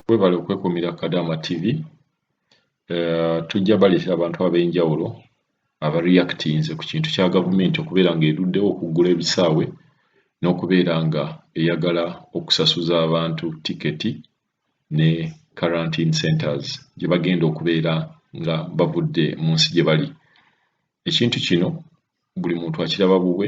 Webale okwekuumira Kadaama TV. Tujja baleetera abantu ab'enjawulo abareactinze ku kintu kya gavumenti okubeera ng'eruddewo okuggula ebisaawe n'okubeera nga eyagala okusasuza abantu tiketi ne quarantine centers gye bagenda okubeera nga bavudde mu nsi gye bali. Ekintu kino buli muntu akiraba bubwe.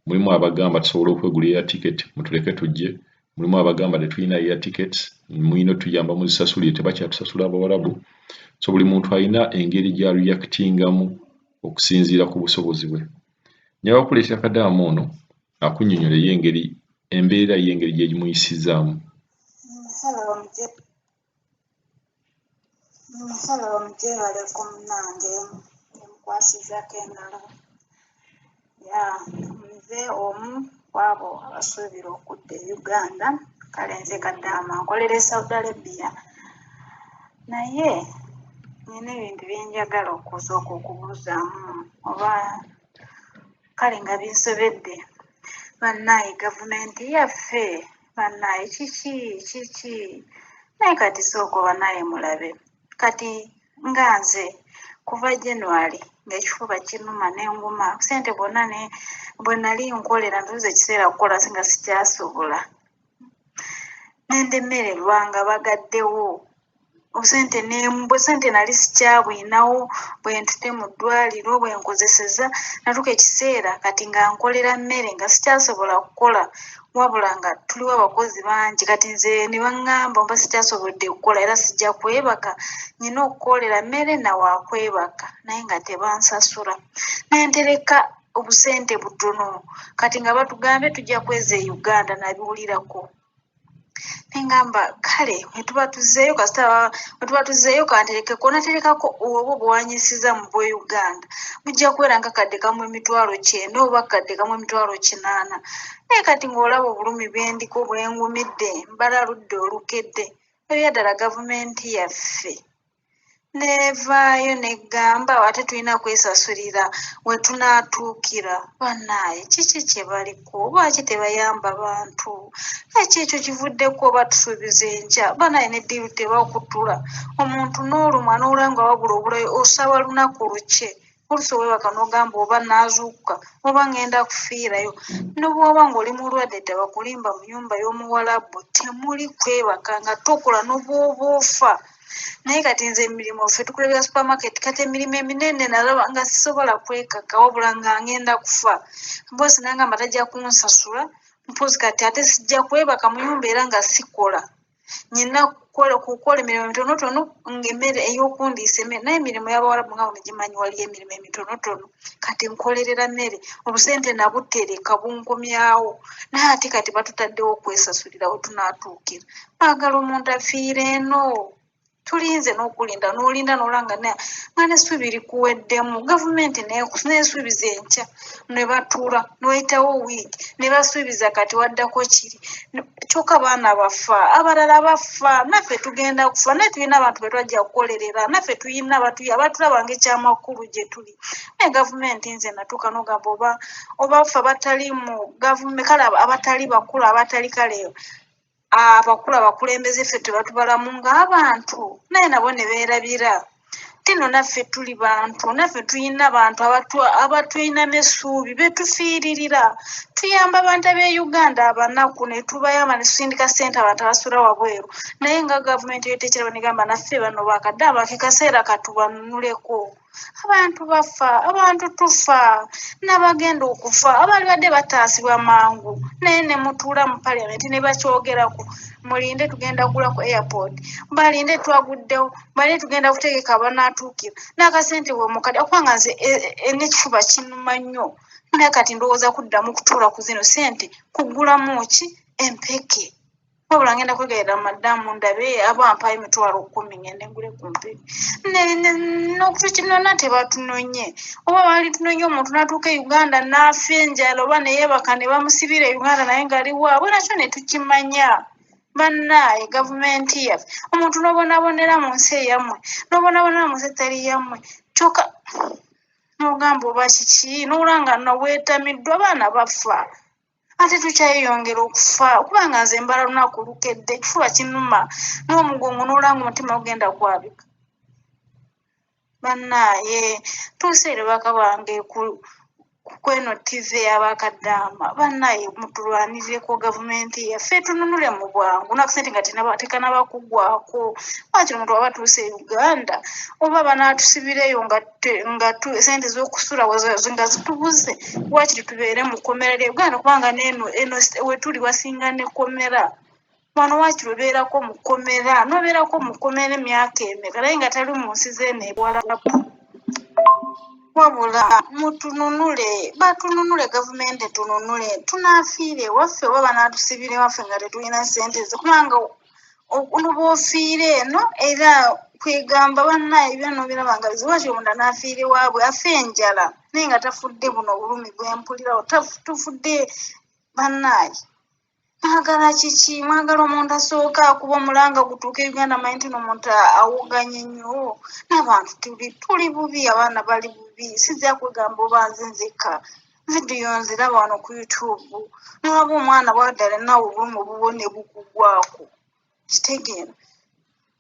Mulimu abagamba tusobola okwegulira ticket, mutuleke tujje. Mulimu abagamba tetulina air tickets, mulina otuyamba muzisasulire, tebakyatusasula Abawarabu. So buli muntu alina engeri gy'areactingamu okusinziira ku busobozi bwe. Njagala okukuleetera Kadaama ono akunnyonnyola ye engeri embeera ye engeri gy'egimuyisizaamu. Hello, mugyebaleko munnange, nkwasizzaako engalo. Ya, nze omu ku abo abasuubira okudda e Uganda, kale nze Kadaama nkolera e Saudi Arabia. Naye nina ebintu bye njagala okusooka okubuuzaamu oba kale nga binsobedde. Bannaaye gavumenti yaffe, bannaaye kiki kiki? Naye kati sooka bannaaye mulabe. Kati nga nze kuva January ng'ekifuba kinnuma ne nguma, ssente bwonna ne bwe nali nkolera ntuuse ekiseera kukola nga sikyasobola. Ne ndemererwa nga bagaddewo obusente ne busente nali sikyabwinawo bwe ntute mu ddwaliro bwe nkozesezza natuuka ekiseera kati nga nkolera mmere nga sikyasobola kukola wabula nga tuliwo abakozi bangi kati nze ne baŋŋamba oba sikyasobodde kukola era sijja kwebaka nnina okukolera mmere na waakwebaka naye nga tebansasula ne ntereka obusente butono kati nga batugambye tujja kweza e Uganda nabiwulirako. Ne ŋŋamba kale bwe tuba tuzzeeyo kasita bwe tuba tuzzeeyo kanterekeko naterekako obwo bw'owanyisizza mu bw'e Uganda bujja kubeera nga kadde kamu 90,000 oba kadde kamu 80,000. Naye kati ng'olaba obulumi bwe ndiko bwe ngumidde mbalaludde olukedde ebyaddala gavumenti yaffe n'evaayo n'egamba ate tulina kwesasulira we tunaatuukira. Bannaaye kiki kye baliko? Lwaki tebayamba bantu? Lwaki ekyo kivuddeko batusuubiza enkya? Bannaaye ne ddiiru tebakutula. Omuntu n'olumwa n'olaba nga wabula obulayo osaba lunaku lukye. Oluusi weebaka n'ogamba oba naazuukuka oba ŋŋenda kufiirayo. Ne bw'oba ng'oli mulwadde tebakulimba mu nnyumba y'Omuwalabu temuli kwebaka nga tokola ne bw'oba ofa. Naye kati nze emirimu ffe tukulabira supermarket kati emirimu eminene nalaba nga sisobola kwekaka wabula nga ngenda kufa. Bboosi n'angamba tajja kunsasula mpozzi kati ate sijja kwebaka mu nnyumba era nga sikola. Nnina kukola emirimu emitonotono ng'emmere ey'okundiisa emmere naye emirimu y'Abawarabu nga bwe mugimanyi waliyo emirimu emitonotono kati nkolerera mmere obusente nabutereka bunkomyawo naye ate kati batutaddewo okwesasulira we tunaatuukira. Baagala omuntu afiire eno. Tulinze n'okulinda n'olinda n'olaba nga n'essuubi likuweddemu. Gavumenti n'esuubiza enkya ne batuula ne wayitawo wiiki ne basuubiza kati waddako kiri. Kyokka abaana bafa, abalala bafa, naffe tugenda kufa naye tulina abantu be twajja kukolerera, naffe tulina abatulaba ng'ekyamakulu gye tuli. Naye gavumenti nze natuuka n'ogamba oba oba ffe abatali mu gavumenti kale abatali bakulu abatali kale abakulu abakulembeze ffe tebatubalamu ng'abantu naye nabo ne beerabira nti nno naffe tuli bantu naffe tulina abantu abatulinamu essuubi be tufiiririra. Tuyamba abantu ab'e Uganda abanaku ne tubayamba ne tusindika ssente abantu abasula wabweru naye nga gavumenti yo tekiraba n'egamba naffe bano bakadde ke kaseera katubanunuleko. Abantu bafa, abantu tufa, n'abagenda okufa abalibadde bataasibwa mangu naye ne mutuula mu parliament ne bakyogerako mulinde tugenda kugula ku airport, balinde twaguddewo, balinde tugenda kutegeka abanaatuukira n'akasente bwe mukadde kubanga nze n'ekifuba kinnuma nnyo naye kati ndowooza kuddamu kutuula ku zino ssente kugulamu ki empeke. Wabula ngenda kwegayirira madaamu ndabe aba ampayo 10,000 ngende ngule ku mpeke. N'okutukinona tebatunonye oba baali tunonye omuntu n'atuuka e Uganda n'afa enjala oba ne yeebaka ne bamusibira e Uganda naye ng'ali waabwe nakyo ne tukimanya. Bannaaye gavumenti yaffe omuntu n'obonaabonera mu nsi eyammwe n'obonaabonera mu nsi etali yammwe kyokka n'ogamba oba kiki n'olaba nga nno weetamiddwa abaana bafa. Ate tukyayeyongera okufa kubanga nze mbala lunaku lukedde, ekifuba kinuma n'omugongo n'olanga omutima gugenda kwabika. Bannaaye tuuseere baka bange ku kweno TV ey'abakaddaama. Bannaaye mutulwanirireko gavumenti yaffe tununule mu bwangu n'akasente nga tekanaba kuggwako. Lwaki omuntu aba atuuse e Uganda oba banaatusibira eyo nga sente z'okusula nga zitubuze, waakiri tubeere mu kkomera lya Uganda kubanga neeno eno wetuli wasinga n'ekkomera. Wano waakiri obeerako mu kkomera n'obeerako mu kkomera emyaka emeka naye nga tali mu nsi zeeno ebuwalabu. Wabula mutununule, batununule gavumenti etununule, tunaafiira ewaffe oba banaatusibira ewaffe nga tetulina ssente ze kubanga bw'ofiira eno era kwegamba bannaaye byonna obiraba nga bizibu. Lwaki omuntu anaafiira ewaabwe afe enjala naye nga tafudde buno obulumi bwe mpulirawo, tufudde bannaaye. Mwagala kiki? Mwagala omuntu asooka akuba omulanga gutuuke e Uganda manyi nti omuntu awoganye nnyo. N'abantu tuli bubi, abaana bali bubi. Sijja kwegamba oba nze nzekka. Vidiyo nziraba wano ku YouTube. Nolaba omwana bw'addala naawe obulumi obubwo ne bukugwako. Kitegeera.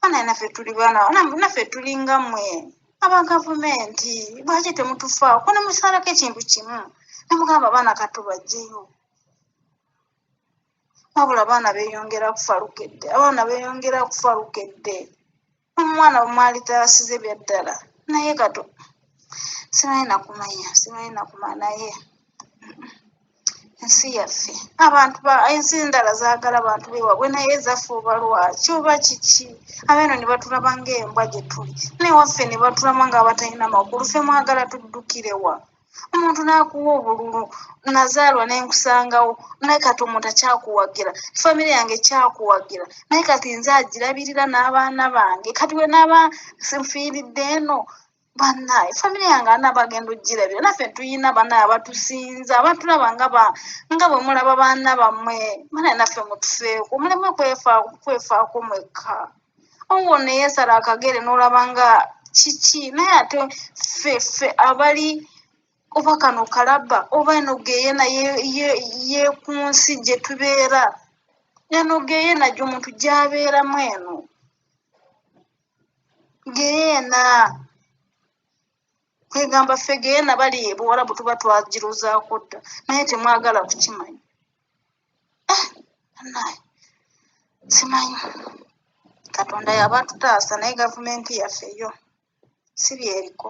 Banaye naffe tuli baana, naffe tulinga mmwe aba gavumenti. Lwaki temutufaako ne musalako ekintu kimu ne mugamba abaana katubaggyeyo? Wabula abaana beeyongera kufa lukedde, abaana beeyongera kufa lukedde. Omwana bwe mwalitaasize bya ddala naye kato simanyi nakumanya, simanyi nakumanya naye ensi yaffe abantu ensi endala zaagala bantu bewaabwe naye ezaffe oba lwaki oba kiki? Abeeno ne batulaba ng'embwa gye tuli naye waffe ne batulaba ng'abatalina makulu. Ffe mwagala tuddukire wa? Omuntu n'akuwa obululu, nazaalwa ne nkusangawo naye kati omuntu akyakuwagira, famire yange ekyakuwagira naye kati nze agirabirira n'abaana bange. Kati we naaba nfiiridde eno bannaaye famire yange ani aba agenda okugirabira? Naffe tuyina bannaaye abatusinza abatulaba nga bwe mulaba baana bammwe. Bannaaye naffe mutufeeko, muleme kwefaako mwekka. Owo neyeesala akagere n'olaba nga kiki naye ate ffe abali oba kano kalaba oba eno geyena ye ku nsi gye tubeera, eno geyena gy'omuntu gy'abeeramu eno geyena. Kwegamba ffe geyena bali ebuwalabu tuba twagirozaako dda naye temwagala kukimanya. Bannaaye simanyi Katonda yaba atutaasa naye gavumenti yaffe yo si byeriko.